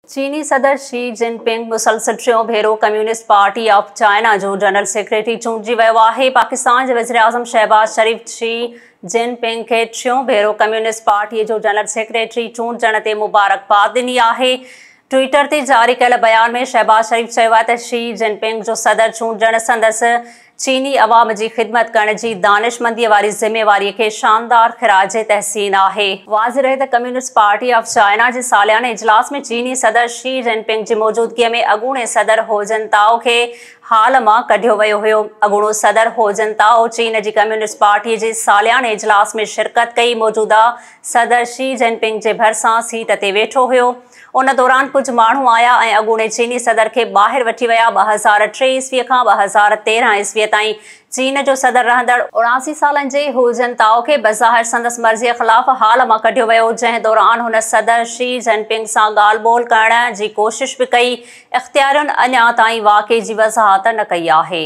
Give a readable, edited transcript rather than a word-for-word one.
چيني صدر شي جن پنگ مسلسل ٽيون ڀيرو ڪميونسٽ پارٽي آف چائنا جو جنرل سيڪريٽري چونڊجي ويو آهي. پاڪستان جي وزيراعظم شهباز شريف شي جن پنگ کي ٽيون ڀيرو ڪميونسٽ پارٽي جو جنرل سيڪريٽري چونڊجڻ تي مبارڪباد ڏني آهي. ٽوئٽر تي جاري ڪيل بيان ۾ شهباز شريف چيو آهي ته شي جن پنگ جو صدر چونڊجڻ سندس چيني عوام جي خدمت ڪرڻ جي دانشمنديء واري ذميواريء کي شاندار خراج تحسين آهي. واضح رهي ته ڪميونسٽ پارٽي آف چائنا جي سالياني اجلاس ۾ چيني صدر شي جن پنگ جي موجودگيء ۾ اڳوڻي صدر هو جن تائو کي هال مان ڪڍيو ويو هيو. اڳوڻو صدر هو جن تائو چين جي ڪميونسٽ پارٽيء جي سالياني اجلاس ۾ شرڪت ڪئي، موجوده صدر شي جن پنگ جي ڀرسان سيٽ تي ويٺو هيو. ان دوران ڪجهه ماڻهو آيا ۽ اڳوڻي چيني صدر کي ٻاهر وٺي ويا. 2003 عيسوي کان 2013 عيسوي تائين چين جو صدر رهندڙ 79 سالن جي هو جن تائو کي بظاهر سندس مرضيء خلاف هال مان ڪڍيو ويو، جنهن دوران هن صدر شي جن پنگ سان ڳالهه ٻولهه ڪرڻ جي ڪوشش به ڪئي. اختيارين اڃا تائين واقعي جي وضاحت نه ڪئي آهي.